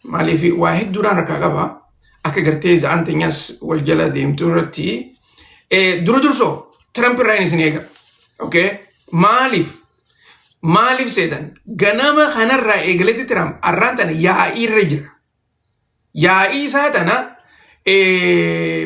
Maaliif waa hedduudhaan harkaa qaba. Akka gartee za'aan teenyas wal jala deemtu irratti. Dura dursoo Trump irraa hin isin eega. Okay? Maaliif? Maaliif seetan? Ganama kanarraa eegaletti Trump arraan tana yaa'ii irra jira. Yaa'ii isaa tana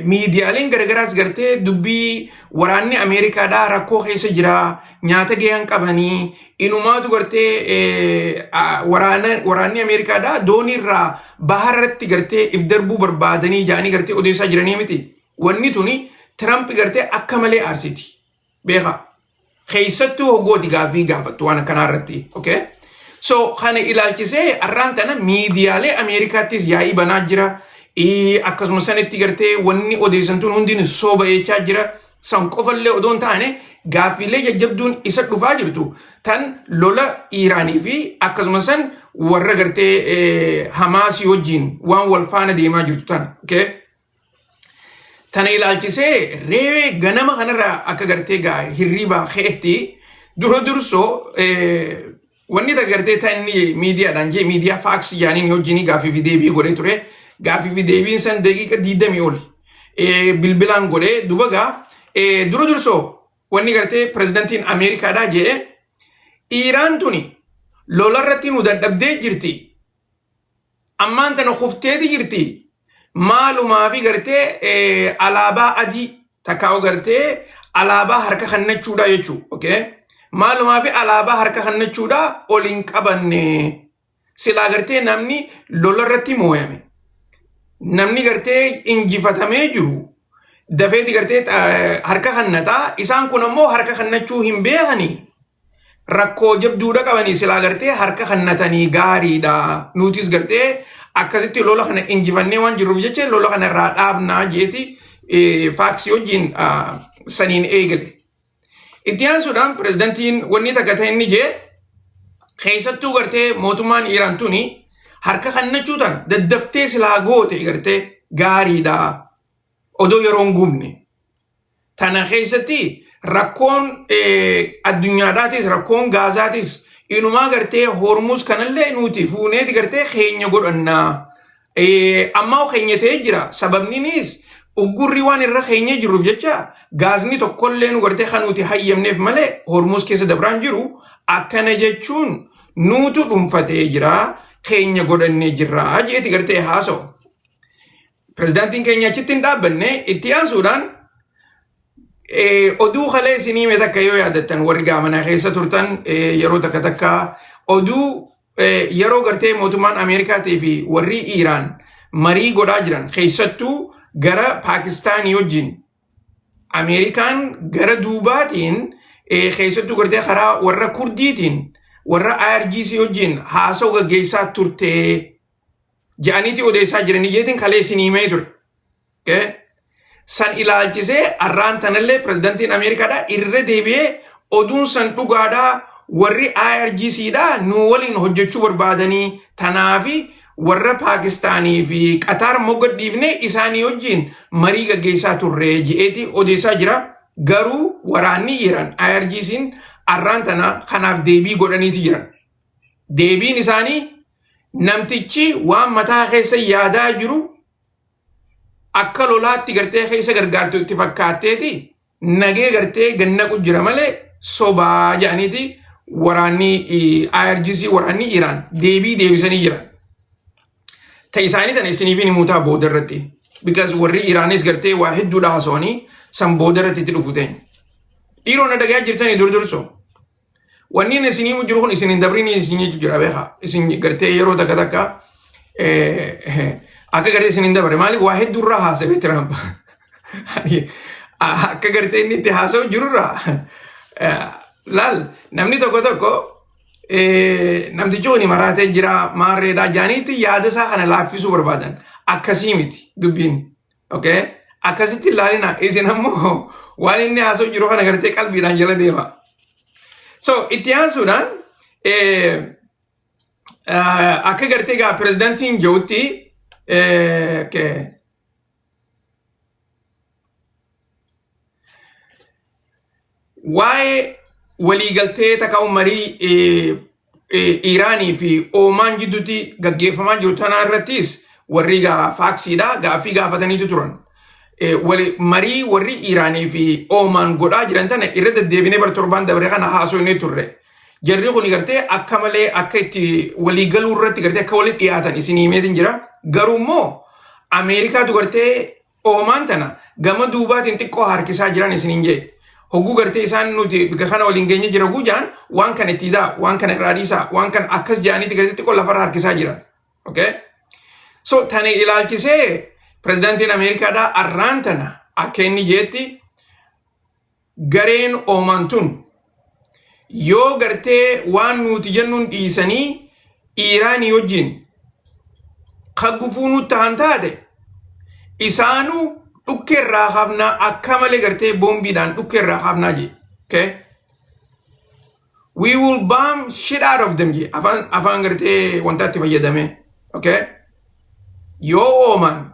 miidiyaaleen garagaraas gartee dubbii waraanni Ameerikaadhaa rakkoo keessa jira, nyaata gahaan qabanii, inumaatu gartee waraanni Ameerikaadhaa dooniirraa baharratti gartee if darbuu barbaadanii jaanii gartee odeessaa jiranii miti. Wanni tuni Tiraamp gartee akka malee aarsiti. Beekaa. Keessattuu hoggooti gaaffii gaafattu waan akkanaa irratti. Okay? So kana ilaalchisee arraan tana miidiyaalee Ameerikaattis yaa'ii banaa jira. Akkasuma sanitti gartee wanni odeessan tun hundinuu soba jechaa jira. San qofallee odoo hin taane gaaffiilee jajjabduun isa dhufaa jirtu tan lola Iiraanii fi akkasuma san warra gartee Hamaasii wajjin waan wal faana deemaa jirtu tana. Okay? Tana ilaalchisee reewee ganama kanarraa akka gartee gaa hirriibaa ka'etti dura dursoo wanni takka gartee tan inni miidiyaadhaan jee miidiyaa faaksii jaaniin wajjin gaaffii fi deebii godhee ture. Gaaffii fi deebiin san daqiiqa 20 oli bilbilaan godhee duba gaa dura dursoo wanni gartee pirezidantiin Ameerikaadhaa jee Iiraan tuni lolarratti nu dadhabdee jirti. Ammaan tana kufteeti jirti. Maalumaa fi gartee alaabaa adii takkaa'u gartee alaabaa harka kannachuudha jechuudha. Okay? Maalumaa fi alaabaa harka kannachuudha ol hin qabanne. Silaa gartee namni lolarratti mooyame. Namni gartee injifatamee jiru dafeeti gartee harka kannataa. Isaan kun ammoo harka kannachuu hin beekanii. Rakkoo jabduudha qabanii silaa gartee harka kannatanii gaariidha. Nutis gartee akkasitti lola kana injifannee waan jirruuf jecha lola kana irraa dhaabnaa jeeti faaksii wajjin saniin eegale. Itti aansuudhaan pirezidantiin wanni takka ta'e inni jee keessattuu gartee mootummaan Iiraan tuni harka kannachuu tana daddaftee silaa goote gartee gaariidha. Odoo yeroo hin gubne. Tana keessatti rakkoon addunyaadhaatis rakkoon Gaazaatis inumaa gartee Hormuz kanallee nuti fuuneeti gartee keenya godhannaa. Ammaa keenya ta'ee jira. Sababniinis uggurri waan irra keenya jiruuf jecha gaazni tokkollee nu gartee kan nuti hayyamneef malee Hormuz keessa dabraan jiru. Akkana jechuun nuutu dhuunfatee jira keenya godhannee jirra jeeti gartee haasa'u. Pirezidaantiin keenya achitti hin dhaabbanne. Itti aansuudhaan oduu kalee isinii hime takka yoo yaadattan, warri gaamanaa keessa turtan, yeroo takka takka oduu yeroo gartee mootummaan Ameerikaatii fi warri Iiraan marii godhaa jiran, keessattuu gara Paakistaanii wajjin Ameerikaan gara duubaatiin keessattuu gartee karaa warra Kurdiitiin warra IRGC wajjin haasa'u gaggeessaa turte jedhaniiti odeessaa jiranii jeetiin kalee isin himee ture. Okay? San ilaalchisee arraan tanallee pirezidantiin Ameerikaadha irra deebi'ee oduun san dhugaadhaa, warri IRGCdha nu waliin hojjechuu barbaadanii, tanaafi warra Paakistaanii fi Qataar mogga dhiifnee isaanii wajjin marii gaggeessaa turre je'eeti odeessaa jira. Garuu waraanni Iiraan IRGC'n arraan tana kanaaf deebii godhaniiti jiran. Deebiin isaanii namtichi waan mataa keessa yaadaa jiru akka lolaatti gartee keessa gargaartu itti fakkaatteeti nagee gartee gannaqu jira malee sobaa jedhaniiti waraanni IRGC waraanni Iraan deebii deebisanii jiran. Ta isaanii tana isiniif hin himuutaa booda irratti. Because warri Iraanis gartee waa hedduudha haasawanii san booda irratti itti dhufu ta'e. Dhiiroo na dhagayaa jirtanii dur dursoo. Wanni inni isin himu jiru kun isin hin dabrin isin jechuu jira beekaa. Isin gartee yeroo takka takka akka gartee isin hin dabarre maaliif waa hedduurraa haasawee Tiraamp. Akka gartee inni itti haasa'u jirurraa laal namni tokko tokko namtichi kun maraatee jira maarreedhaa jaaniitti yaada isaa kana laaffisuu barbaadan akkasii miti dubbiin. Okay? Akkasitti ilaalina isin ammoo waan inni haasa'u jiru kana gartee qalbiidhaan jala deema. So itti aansuudhaan akka gartee gaa pirezidantiin jirutti okay. Waa'ee waliigaltee takka marii Iraanii fi Oomaan jidduutti gaggeeffamaa jiru tanaa irrattis warri faaksiidha gaaffii gaafataniitu turan. Marii warri Iraanii fi Oomaan godhaa jiran tana irra deddeebinee bara torbaan dabre kana haasofnee turre. Jarri kun gartee akka malee akka itti waliigaluu irratti gartee akka walitti dhiyaatan isin himeetiin jira. Garuu immoo Ameerikaatu gartee Oomaan tana gama duubaatiin xiqqoo harkisaa jiran isiniin jee. Hogguu gartee isaan nuti bika kana waliin geenye jira gujaan waan kana itti daa, waan kana irraa dhiisaa, waan kana akkas jedhaniiti gartee xiqqoo lafarra harkisaa jiran. Okay? So tana ilaalchisee pirezidaantiin Ameerikaadhaa arraan tana akka inni jeetti, gareen Oomaan tun yoo gartee waan nuti jennuun dhiisanii Iiraanii wajjin ka gufuu nutti tahan taate, isaanuu dhukkee irraa hafnaa, akka malee gartee boombiidhaan dhukkee irraa hafnaa jee. Okay? "We will bomb shit out of them" jee, afaan gartee wanta itti fayyadame. Okay? Yoo Oomaan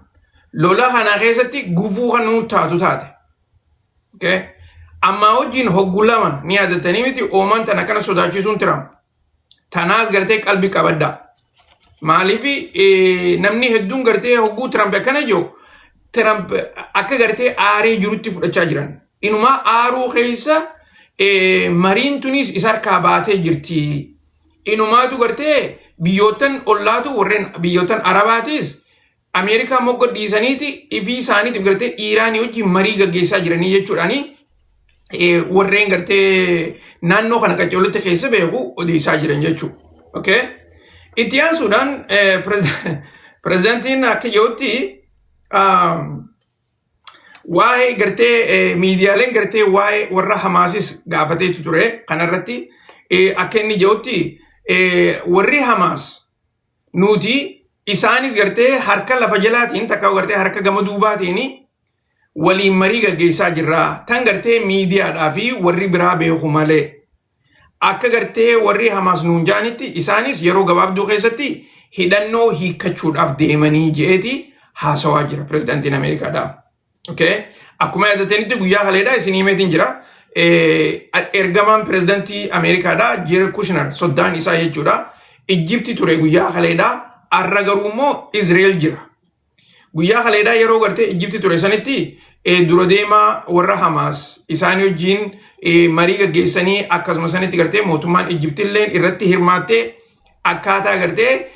lola kana keessatti gufuu kan nutti taatu taate. Okay? Ammaa wajjin hoggu lama ni yaadatanii miti, Oomaan tana akkana sodaachisuun Trump. Tanaas gartee qalbii qabaddaa. Maaliif namni hedduun gartee hogguu Trump akkana jiru, Trump akka gartee aaree jirutti fudhachaa jiran. Inumaa aaruu keessa mariin tunis isa harkaa baatee jirti. Inumaatu gartee biyyoottan ollaatu, warreen biyyoottan Arabaatis Ameerikaa mogga dhiisaniiti ifii isaaniitiif gartee Iiraanii wajjin marii gaggeessaa jiranii jechuudhaani warreen gartee naannoo kana qaccolotti keessa beeku odeessaa jiran jechuudha. Okay? Itti aansuudhaan pirezidaantiin akka jirutti waa'ee gartee miidiyaaleen gartee waa'ee warra Hamaasis gaafateetu ture. Kanarratti akka inni jirutti, warri Hamaas nuti isaanis gartee harka lafa jalaatiin takka gartee harka gama duubaatiin waliin marii gaggeessaa jirra. Tan gartee miidiyaadhaa fi warri biraa beeku malee. Akka gartee warri Hamaas nuun jaanitti, isaanis yeroo gabaabduu keessatti hidhannoo hiikkachuudhaaf deemanii je'eeti haasawaa jira pirezidaantiin Ameerikaadhaa. Okay? Akkuma yaadatanitti guyyaa kaleedhaa isin himeetiin jira. Ergamaan pirezidaantii Ameerikaadhaa Jared Kushner, soddaan isaa jechuudha. Ijjipti ture guyyaa kaleedhaa. Arra garuu immoo Izreel jira. Guyyaa kaleedhaa yeroo gartee Ijjipti ture sanitti dura deemaa warra Hamaas isaanii wajjin marii gaggeessanii, akkasuma sanitti gartee mootummaan Ijjiptillee irratti hirmaattee akkaataa gartee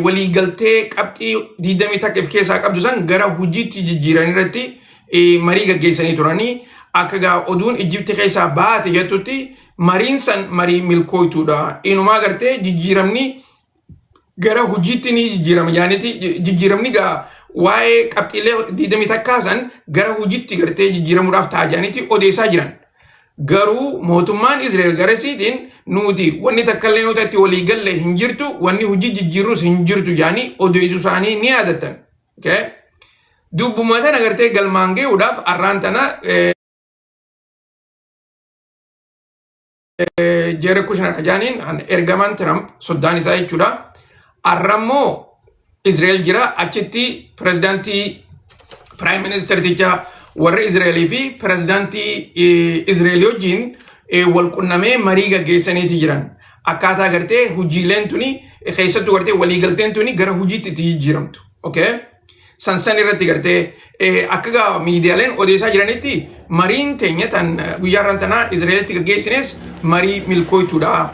waliigaltee qabxii 21 of keessaa qabdu san gara hojiitti jijjiiran irratti marii gaggeessanii turanii. Akka gaa oduun Ijjipti keessaa baate jettutti, mariin san marii milkooytuudha. Inumaa gartee jijjiiramni gara hojiitti ni jijjiirama yaaniti, jijjiiramni gaa waa'ee qabxiilee 21 san gara hojiitti gartee jijjiiramuudhaaf ta'a jedhaniiti odeessaa jiran. Garuu mootummaan Israa'el garasiitiin nuti wanni takka illee nuti itti walii galle hin jirtu, wanni hojii jijjiirrus hin jirtu jedhanii odeessuu isaanii ni yaadattan. Okay? Dubbuma tana gartee galmaan gahuudhaaf arraan tana Jared Kushner kajaaniin ergamaan Trump, soddaan isaa jechuudha. Arra immoo Israa'el jira, achitti pirezidaantii, prime ministerticha warra Israa'elii fi pirezidaantii Israa'el wajjin wal qunnamee marii gaggeessaniiti jiran. Akkaataa gartee hojiileen tuni, keessattuu gartee waliigalteen tuni gara hojiitti itti jijjiiramtu. Okay? San irratti gartee akka gaa miidiyaaleen odeessaa jiranitti, mariin teenya tan guyyaa irraan tanaa Israa'elitti gaggeessines marii milkooytuudha.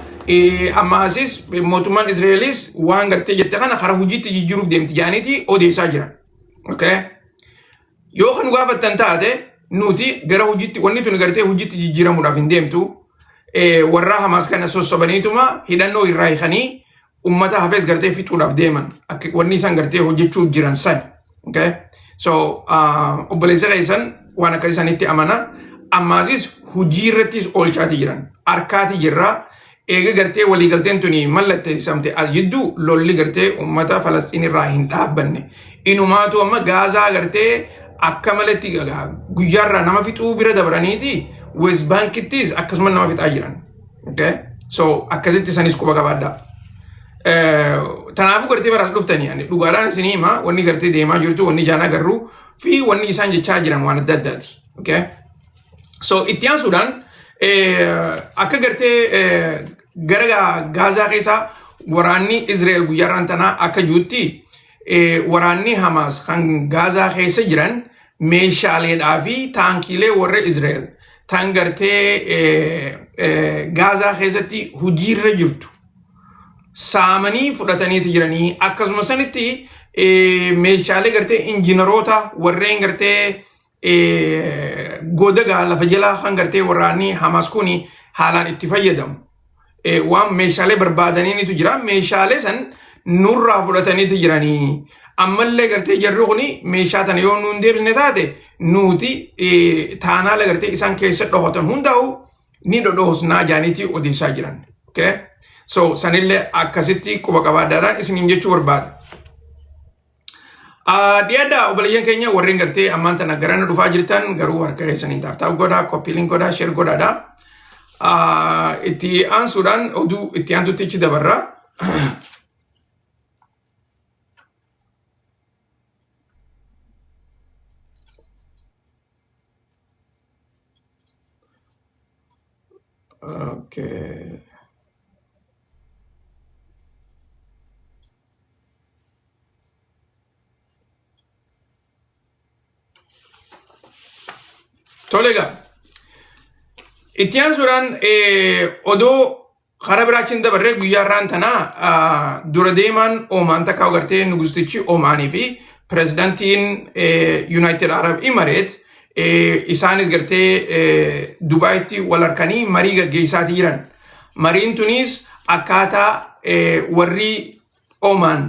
Ammaasis mootummaan Israa'elis waan gartee jette kana karaa hojiitti jijjiiruuf deemti jedhaniiti odeessaa jiran. Okay? Yoo kan gaafattan taate, nuti gara hojiitti wanni tun gartee hojiitti jijjiiramuudhaaf hin deemtu. Warra Hamaas kana sossobaniituma hidhannoo irraa hiikanii ummata hafes gartee fixuudhaaf deeman, akka wanni isaan gartee hojjechuuf jiran san. Okay? So obboleessa keessan waan akkasii sanitti amana. Ammaasis hojii irrattis oolchaati jiran. Harkaati jirra. Eega gartee waliigalteen tuni mallatteessamte as jidduu lolli gartee ummata Falasxiin irraa hin dhaabbanne. Inumaatu amma Gaazaa gartee akka malatti guyyaarraa nama fixuu bira dabraniiti West Bankittis akkasuma nama fixaa jiran. Okay? So akkasitti sanis quba qabaadhaa. Tanaafuu gartee baraas dhuftanii ani dhugaadhaan isinii hima, wanni gartee deemaa jirtu, wanni ijaan agarru fi wanni isaan jechaa jiran waan adda addaati. Okay? So itti aansuudhaan akka gartee Gara Gaazaa keessaa waraanni Israa'el guyyaa irraan tanaa akka jirutti, waraanni Hamaas kan Gaazaa keessa jiran meeshaaleedhaa fi taankiilee warra Israa'el tan gartee Gaazaa keessatti hojiirra jirtu saamanii fudhataniiti jiranii. Akkasuma sanitti meeshaalee gartee injiinaroota warreen gartee godagaa lafa jalaa kan gartee waraanni Hamaas kun haalaan itti fayyadamu. Waan meeshaalee barbaadaniinitu jira. Meeshaalee san nurraa fudhataniiti jiranii. Ammallee gartee jarri kun meeshaa tana yoo nuun deebisne taate, nuti taanaala gartee isaan keessa dhohatan hundaa'u ni dhodhoosnaa jaaniitii odeessaa jiran. Okay? So sanillee akkasitti quba qabaadhaadhaan isiniin jechuu barbaada. Dhiyaadhaa obboleeyyan keenya, warreen gartee ammaan tana garana dhufaa jirtan garuu harka keessaniin tap tap godhaa, copy link godhaa, share godhaadha. Itti aansuudhaan oduu itti aantutti ichi dabarra. Okay. Tole egaa. Itti aansuudhaan odoo karaa biraatiin dabarree, guyyaa irraan tanaa dura deemaan Oomaan takka agartee nugustichi Oomaanii fi pirezidantiin United Arab Emirates isaanis gartee Dubaayitti wal harkanii marii gaggeessaatii jiran. Mariin tunis akkaataa warri Oomaan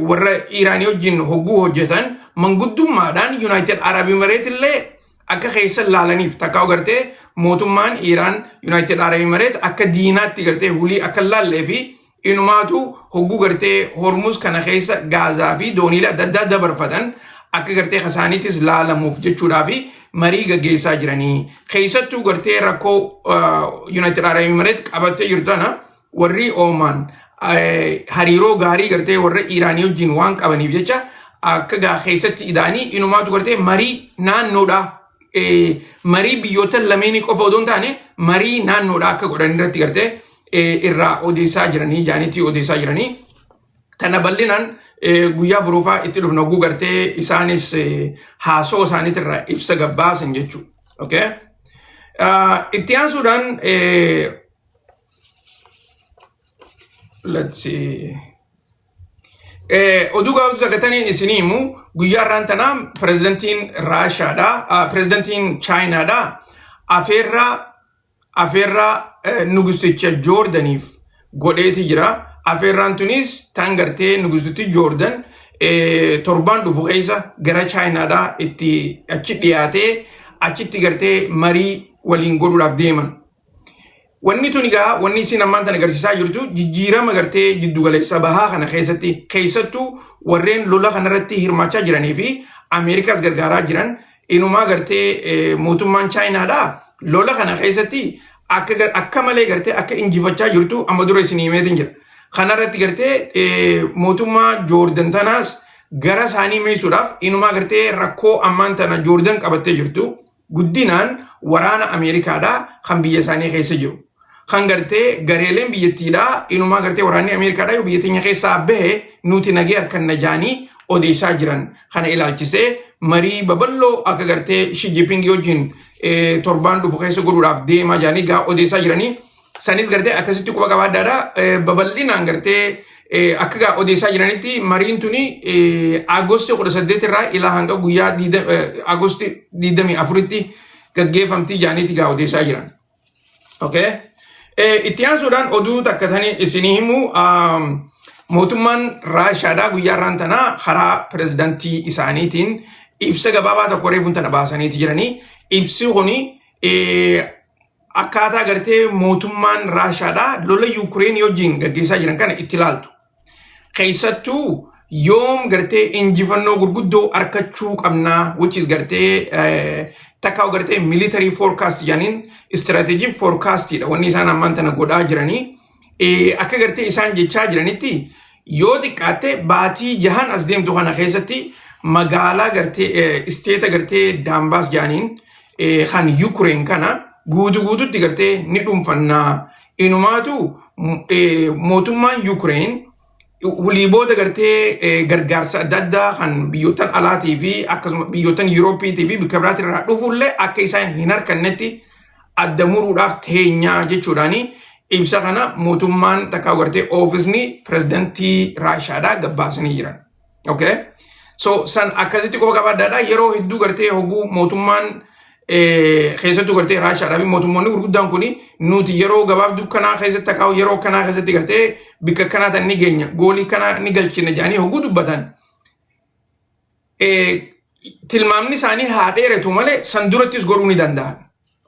warra Iiraanii wajjin hogguu hojjetan manguddummaadhaan United Arab Emirates illee akka keessa laalaniif, takka agartee mootummaan Iiraan United Arab Emirates akka diinaatti gartee hulii akka laallee fi inumaatu hogguu gartee Hormuz kana keessa Gaazaa fi dooniilee adda addaa dabarfatan akka gartee kasaaniitis laalamuuf jechuudhaa fi marii gaggeessaa jiranii. Keessattuu gartee rakkoo United Arab Emirates qabattee jirtu tana warri Oomaan hariiroo gaarii gartee warra Iiraanii wajjin waan qabaniif jecha akka gaa keessatti idaanii inumaatu gartee marii naannoodhaa, marii biyyoota lameenii qofa odoo hin taane marii naannoodhaa akka godhan irratti gartee irraa odeessaa jiranii jaaniitii odeessaa jiranii. Tana bal'inaan guyyaa boruufaa itti dhufna, hogguu gartee isaanis haasoo isaaniitirraa ibsa gabbaasan jechuudha. Okay? Itti aansuudhaan, let's see. Oduu gabaabduu takka taniin isinii himu, guyyaa irraan tanaa pirezidantiin Raashaadha, pirezidantiin Chaayinaadha. Afeerraa nugusticha Joordaniif godheeti jira. Afeerraan tunis tan gartee nugustichi Joordan torbaan dhufu keessa gara Chaayinaadha itti achi dhiyaatee achitti gartee marii waliin godhuudhaaf deeman. Wanni tun egaa wanni isin ammaan tana agarsiisaa jirtu jijjiirama gartee jiddugaleessa bahaa kana keessatti keessattuu warreen lola kanarratti hirmaachaa jiranii fi Ameerikaas gargaaraa jiran, inumaa gartee mootummaan Chaayinaadha lola kana keessatti akka malee gartee akka injifachaa jirtu amma dura isin himeetiin jira. Kanarratti gartee mootummaa Joordan tanaas gara isaanii meessuudhaaf inumaa gartee rakkoo ammaan tana Joordan qabattee jirtu guddinaan waraana Ameerikaadha kan biyya isaanii keessa jiru. Kan gartee gareeleen biyyattiidha inumaa gartee waraanni Ameerikaadha yoo biyya teenya keessaa bahe nuti nagee harkanna jaanii odeessaa jiran kana ilaalchisee marii babal'oo akka gartee Xi Jinping wajjin torbaan dhufu keessa godhuudhaaf deemaa jiranii gaa odeessaa jiranii. Sanis gartee akkasitti quba qabaadhaadha. Babal'inaan gartee akka gaa odeessaa jiranitti mariin tuni Agosti 18 irraa ilaa hanga guyyaa Agosti 24tti gaggeeffamtii jaaniitti gaa odeessaa jiran. Okay. Itti aansuudhaan oduu takka tani isinii himu, mootummaan Raashaadhaa guyyaa irraan tanaa karaa pirezidantii isaaniitiin ibsa gabaabaa tokko reefuun tana baasaniiti jiranii. Ibsi kuni akkaataa gartee mootummaan Raashaadhaa lola Yuukireen wajjin gaggeessaa jiran kana itti ilaaltu. Keessattuu yoom gartee injifannoo gurguddoo argachuu qabnaa, which is gartee takka gartee military forecast jedhaniin, strategic forecast dha wanni isaan ammaan tana godhaa jiranii. Akka gartee isaan jechaa jiranitti yoo xiqqaatte baatii 6n as deemtu kana keessatti magaalaa gartee isteeta gartee Daambaas jedhaniin kan Yukureen kana guutuu guututti gartee ni dhuunfannaa. Inumaatu mootummaan Yuukireen hulii booda gartee gargaarsa adda addaa kan biyyoottan alaatii fi akkasuma biyyoottan Yuurooppiitii fi bakka biraatti irraa dhufullee akka isaan hin harkannetti adda muruudhaaf teenyaa jechuudhaani ibsa kana mootummaan takkaa gartee oofisni pirezidantii Raashaadhaa gabbaasanii jiran. Okay? So san akkasitti quba qabaadhaadha. Yeroo hedduu gartee hogguu mootummaan keessattuu gartee Raashaadhaa fi mootummoonni gurguddaan kuni nuti yeroo gabaabduu kanaa keessatti takkaa yeroo kanaa keessatti gartee bikka kanaa tan ni geenya goolii kanaa ni galchina jedhanii hogguu dubbatan. Tilmaamni isaanii haa dheeratu malee san durattis goruu ni danda'an.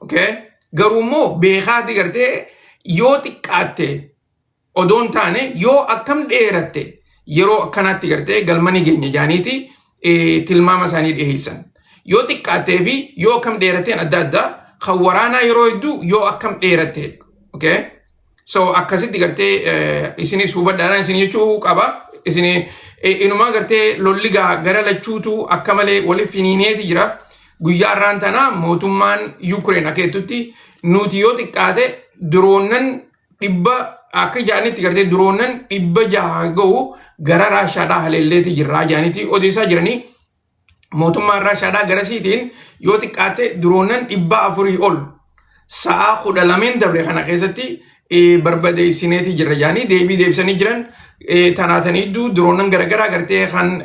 Okay? Garuu immoo beekaati gartee yoo xiqqaatte odoo hin taane yoo akkam dheeratte yeroo akkanaatti gartee galma ni geenya jaaniiti tilmaama isaanii dhiyeessan. Yoo xiqqaattee fi yoo akkam dheeratteen adda addaa kan waraanaa yeroo hedduu yoo akkam dheeratte. Okay? So akkasitti gartee isinis hubadhaadhaan isin jechuu qaba. Isin inumaa gartee lolli gara lachuutu akka malee waliif finiineeti jira. Guyyaa har'aan tanaa mootummaan Yuukireen akka jettutti nuti yoo xiqqaate diroonnan dhibba akka jaanitti gartee diroonnan 600 gahu gara Raashaadhaa haleelleeti jirraa jaanitti odeessaa jiranii. Mootummaan Raashaadhaa garasiitiin yoo xiqqaate diroonnan 400 ol sa'a 12 dabre kana keessatti barbadeessineeti jirra jaanii deebii deebisanii jiran. Tanaatanii iddoo diroonnan garaagaraa gartee kan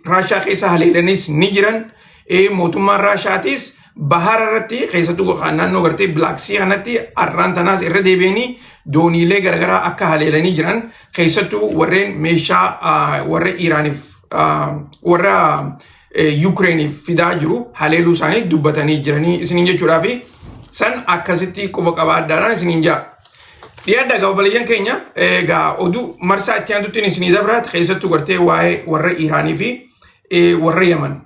Raashaa keessa haleelanis ni jiran. Mootummaan Raashaatis bahara irratti keessattuu naannoo gartee Black Sea kanatti har'aan tanaas irra deebi'anii dooniilee garaagaraa akka haleelanii jiran, keessattuu warreen meeshaa warra Iraaniif warra Yukireeniif fidaa jiru haleeluu isaanii dubbatanii jiranii isiniin jechuudhaa fi san akkasitti quba qabaadhaadhaan isiniin ja'a. Dhiyaadhaa egaa obboleeyyan keenya, egaa oduu marsaa itti aantutti isinii dabraat, keessattuu gartee waa'ee warra Iraanii fi warra Yaman.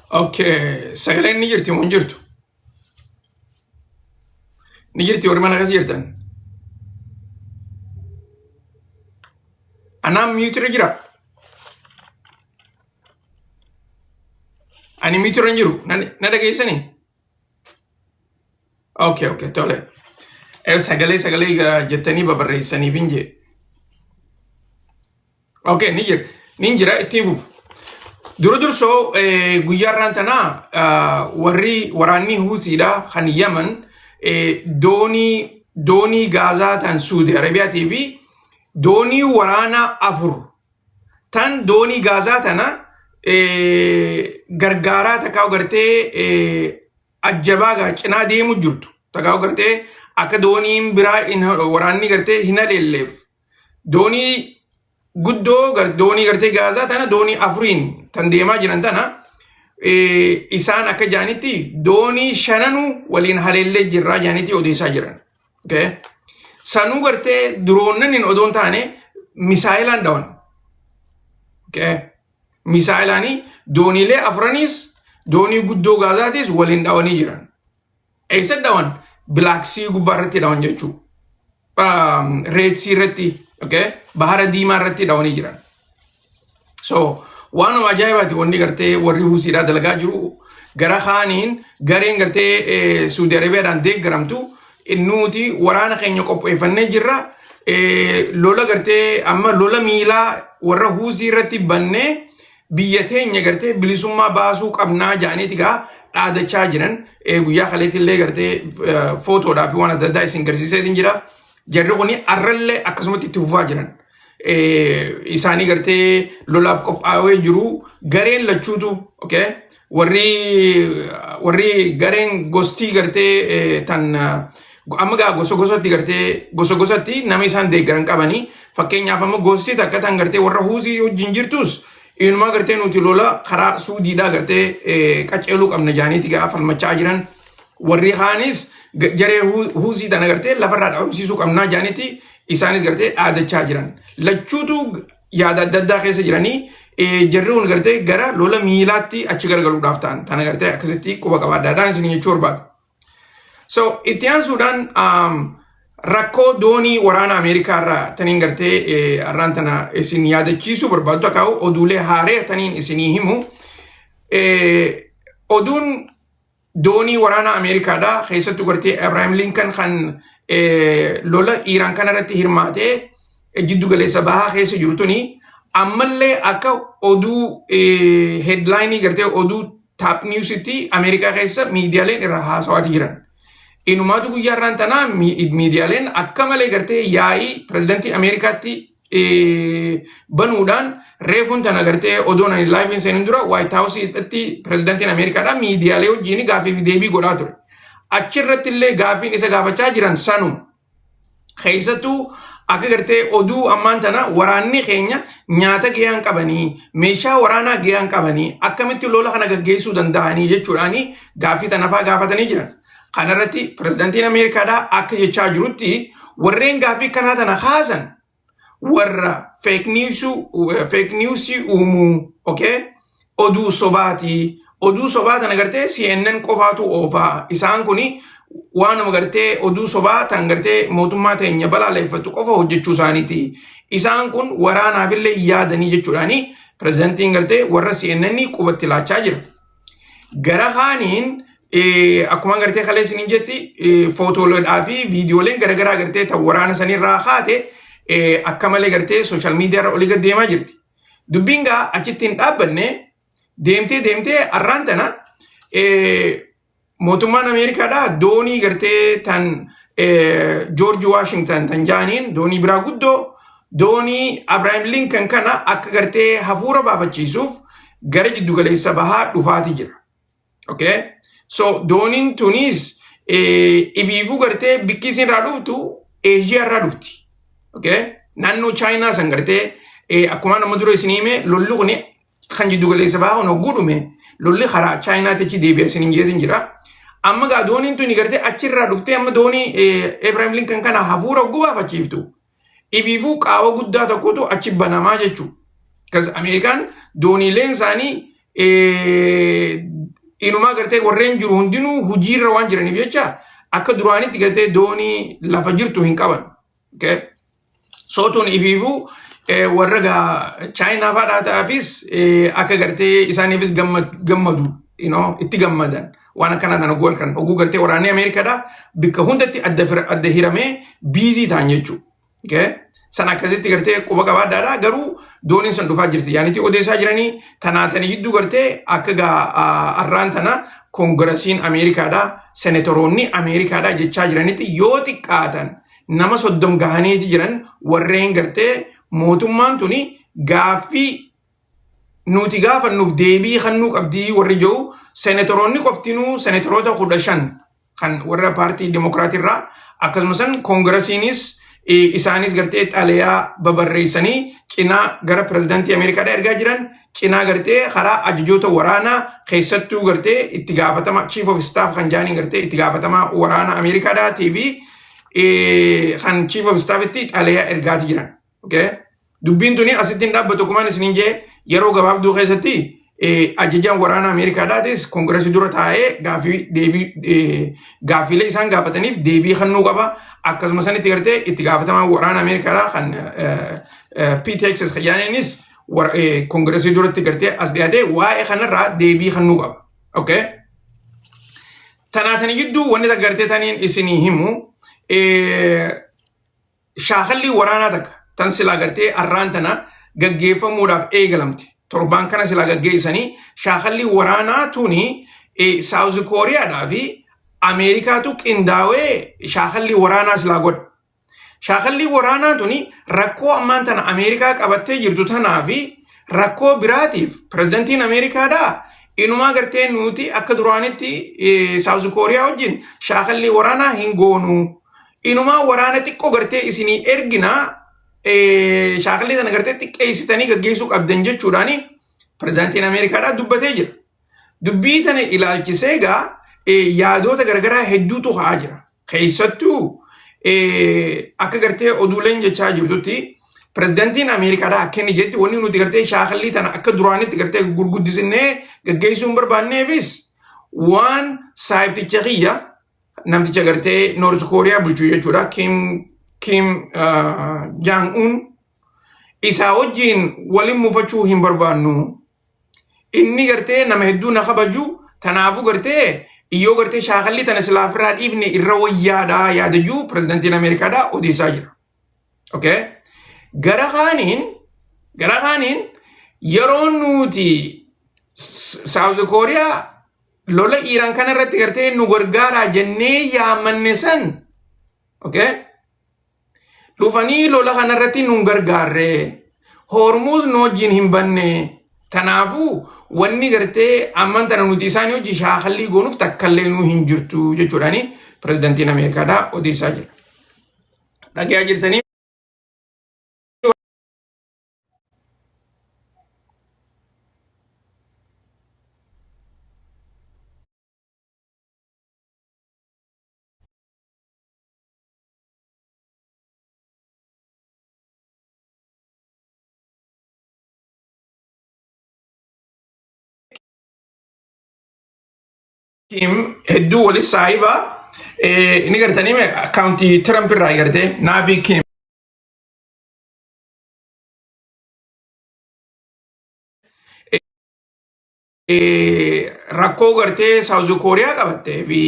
Okay, sagaleen ni jirti moo hin jirtu? Ni jirti warri mana keessa jirtan? Anaan mute irra jira. Ani mute irra hin jiru. Na dhageessanii? Okay, tole. Sagalee sagalee jettanii babarreessaniif hin jee. Okay, ni jira. Ni jira, ittiin fufu. Dura dursoo guyyaa irraan tanaa warri waraanni Huutiidha kan Yaman doonii Gaazaa tan Suudi Arabiyaatii fi doonii waraanaa afur tan doonii Gaazaa tana gargaaraa takkaa gartee ajjabaa gaa cinaa deemu jirtu takkaa gartee akka dooniin biraa waraanni gartee hin haleelleef doonii guddoo doonii gartee Gaazaa tana doonii afuriin tan deemaa jiran tana isaan akka jaanitti doonii shananuu waliin haleellee jirraa jaanitti odeessaa jiran. Okay? Sanuu gartee diroonnan hin odoon taane misaayilaan dhawan. Okay? Misaayilaanii dooniilee afraniis doonii guddoo Gaazaatis waliin dhawanii jiran. Eessa dhawan? Black Sea gubbaa irratti dhawan jechuudha. Red Sea irratti, okay? Bahara Diimaa irratti dhawanii jiran. So waanuma ajaa'ibaati wanni gartee warri Huusiidhaa dalagaa jiru. Gara kaaniin gareen gartee Suudi Arabiyaadhaan deeggaramtu nuti waraana keenya qopheeffannee jirra. Lola gartee amma lola miilaa warra Huusii irratti bannee biyya teenya gartee bilisummaa baasuu qabnaa jedhaniiti gaa dhaadachaa jiran. Guyyaa kaleetti illee gartee footoodhaa fi waan adda addaa isin garsiiseetiin jira. Jarri kuni arrallee akkasumatti itti fufaa jiran. Isaanii gartee lolaaf qophaa'ee jiru gareen lachuutu, okay? Warri gareen gostii gartee tan amma gaa gosa gosatti gartee gosa gosatti nama isaan deeggaran qabanii, fakkeenyaaf amma gosti takka tan gartee warra Huusii wajjin jirtus inumaa gartee nuti lola karaa Suudiidhaa gartee qaceeluu qabna jaaniiti gaa falmachaa jiran. Warri kaanis jaree Huusii tana gartee lafarraa dhabamsiisuu qabnaa jaaniiti. Isaanis gartee dhaadachaa jiran. Lachuutu yaada adda addaa keessa jiranii, jarri kun gartee gara lola miilaatti achi garagaluudhaaf ta'an. Tana gartee akkasitti quba qabaadhaadhaan isin jechuu barbaada. So itti aansuudhaan rakkoo doonii waraana Ameerikaa irraa taniin gartee har'aan tana isin yaadachiisuu barbaadu, akka oduulee haaree taniin isinii himu. Oduun doonii waraana Ameerikaadha. Keessattuu gartee Abraham Lincoln kan lola Iiraan kana irratti hirmaatee jiddu galeessa bahaa keessa jiru tuni ammallee akka oduu headline gartee oduu top newsitti Ameerikaa keessa miidiyaaleen irra haasawaati jiran. Inumaatu guyyaa irraan tanaa miidiyaaleen akka malee gartee yaa'ii pirezidantii Ameerikaatti banuudhaan, reefuun tana gartee odoon ani live seenin dura White House-tti pirezidantiin Ameerikaadha miidiyaalee wajjin gaafii fi deebii godhaa ture. Achirratti illee gaafiin isa gaafachaa jiran sanuma. Keessattuu akka gartee oduu ammaan tana waraanni keenya nyaata gahaan qabanii, meeshaa waraanaa gahaan qabanii, akkamitti lola kana gaggeessuu danda'anii jechuudhaani gaaffii tanafaa gaafatanii jiran. Kanarratti pirezidantiin Ameerikaadhaa akka jechaa jirutti, warreen gaaffii kanaa tana kaasan warra fake newsii uumuu, okay? Oduu sobaati. Oduu sobaa tana gartee CNN qofaatu oofaa. Isaan kuni waanuma gartee oduu sobaa tan gartee mootummaa teenya balaaleffattu qofa hojjechuu isaaniiti. Isaan kun waraanaafillee yaadanii jechuudhaani pirezidantiin gartee warra CNN qubatti laachaa jira. Gara kaaniin akkuma gartee kalee isiniin jetti, footoodhaa fi viidiyooleen garaagaraa gartee tan waraana sanirraa kaate akka malee gartee social media irra olii gad deemaa jirti. Dubbiin gaa achitti hin dhaabbanne. Deemtee deemtee har'aan tana mootummaan Ameerikaadhaa doonii gartee tan George Washington tan jaaniin, doonii biraa guddoo, doonii Abraham Lincoln kana akka gartee hafuura baafachiisuuf gara jiddugaleessa bahaa dhufaati jira. Okay? So dooniin tunis ifiifuu gartee bikki isin irraa dhuftu Eeshiyaa irraa dhufti. Okay? Naannoo Chaayinaa san gartee akkuma nama dura isin hime, lolli kun kan jiddugaleessa bahaa kun hogguu dhume lolli karaa Chaayinaatti achi deebi'a isin hin jira. Amma gaa dooniin tuni gartee achirraa dhuftee amma doonii Abraham Lincoln kana hafuura hogguu baafachiiftu, ifiifuu qaawa guddaa tokkotu achi banamaa jechuudha. Kas Ameerikaan dooniileen isaanii inumaa gartee warreen jiru hundinuu hojiirra waan jiraniif jecha akka duraanitti gartee doonii lafa jirtu hin qaban. Okay? So tun ifiifuu warra gaa Chaayinaa fa'aa ta'aafis akka gartee isaaniifis gammadu, itti gammadan waan akkanaa kana oguu kan oguu gartee waraanni Ameerikaadha bikka hundatti adda hiramee busy ta'an jechuudha. Okay? San akkasitti gartee quba qabaadhaadha, garuu dooniin sun dhufaa jirti. Yaanitti odeessaa jiranii tanaatanii gidduu gartee akka gaa arraan tana koongirasiin Ameerikaadha, senatoroonni Ameerikaadha jechaa jiranitti, yoo xiqqaatan nama 30 gahaniiti jiran warreen gartee mootummaan tuni gaaffii nuti gaafannuuf deebii kennuu qabdii warri jiru, senatoroonni qoftinuu senatoroota 15 kan warra paartii Dimokiraatii irraa, akkasumas koongirasiinis isaanis gartee xalayaa babarreessanii cinaa gara pirezidaantii Ameerikaadhaa ergaa jiran, cinaa gartee karaa ajajoota waraanaa, keessattuu gartee itti gaafatama chief of staff kan jaaniin, gartee itti gaafatama waraana Ameerikaadhaatii fi kan chief of staffitti xalayaa ergaati jiran. Okay? Dubbiin tuni asitti hin dhaabbatu. Kumaan isiniin jee, yeroo gabaabduu keessatti ajajaan waraana Ameerikaadhaatis koongirasii dura taa'ee gaaffii deebii gaaffiilee isaan gaafataniif deebii kennuu qaba. Akkasuma sanitti gartee itti gaafatamaa waraana Ameerikaadhaa kan Pete Hegseth jaaniinis koongirasii duratti gartee as dhiyaatee waa'ee kanarraa deebii kennuu qaba. Okay? Tanaatanii gidduu wanni takka gartee taniin isinii himu, shaakalli waraanaa takka tan silaa gartee arraan tana gaggeeffamuudhaaf eegalamte. Torbaan kana silaa gaggeessanii, shaakalli waraanaa tuni South Kooriyaadhaa fi Ameerikaatu qindaawee shaakalli waraanaa silaa godha. Shaakalli waraanaa tuni rakkoo ammaan tana Ameerikaa qabattee jirtu tanaa fi rakkoo biraatiif pirezidantiin Ameerikaadhaa inumaa gartee nuti akka duraanitti South Kooriyaa wajjin shaakalli waraanaa hin goonu. Inumaa waraana xiqqoo gartee isinii erginaa, shaakalli sana gartee xiqqeessitanii gaggeessuu qabdan jechuudhaani pirezidantiin Ameerikaadhaa dubbatee jira. Dubbii tana ilaalchisee egaa yaadota garaagaraa hedduutu ka'aa jira. Keessattuu Akka gartee oduuleen jechaa jirtutti pirezidantiin Ameerikaadhaa akka inni jetti wanni nuti gartee shaakallii tana akka duraanitti gartee gurguddisinnee gaggeessuu hin barbaanneefis waan saayibticha kiyya namticha gartee Noorz Kooriyaa bulchu jechuudha Kim Jong Un isaa wajjiin waliin mufachuu hin barbaannu. Inni gartee nama hedduu na kabaju tanaafuu gartee iyyoo gartee shaakalli tana silaa ofirraa dhiifne irra wayyaadha yaada jiru pirezidantiin Ameerikaadhaa odeessaa jira. Okay? Gara kaaniin yeroo nuti Saawuz Kooriyaa lola Iiraan kana irratti gartee nu gargaaraa jennee yaamanne san, okay? Dhufanii lola kanarratti nun gargaarre, Hormuuz nu wajjin hin banne. Tanaafuu wanni gartee amman tana nuti isaanii wajjin shaakallii goonuuf takkallee nu hin jirtu jechuudhaani pirezidantiin Ameerikaadhaa odeessaa jira. Dhagayaa jirtanii? Kim hedduu walis saahiba inni gartanii akkaawuntii Tiramp irraa gartee naafi Kim rakkoo gartee Saawuz Kooriyaa qabattee fi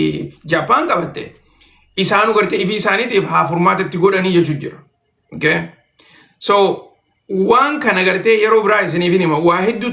Jaapaan qabatte isaanu gartee ifii isaaniitiif haa furmaata itti godhanii jechuun jira. Okay? So waan kana gartee yeroo biraa isiniif hin hima waa hedduu.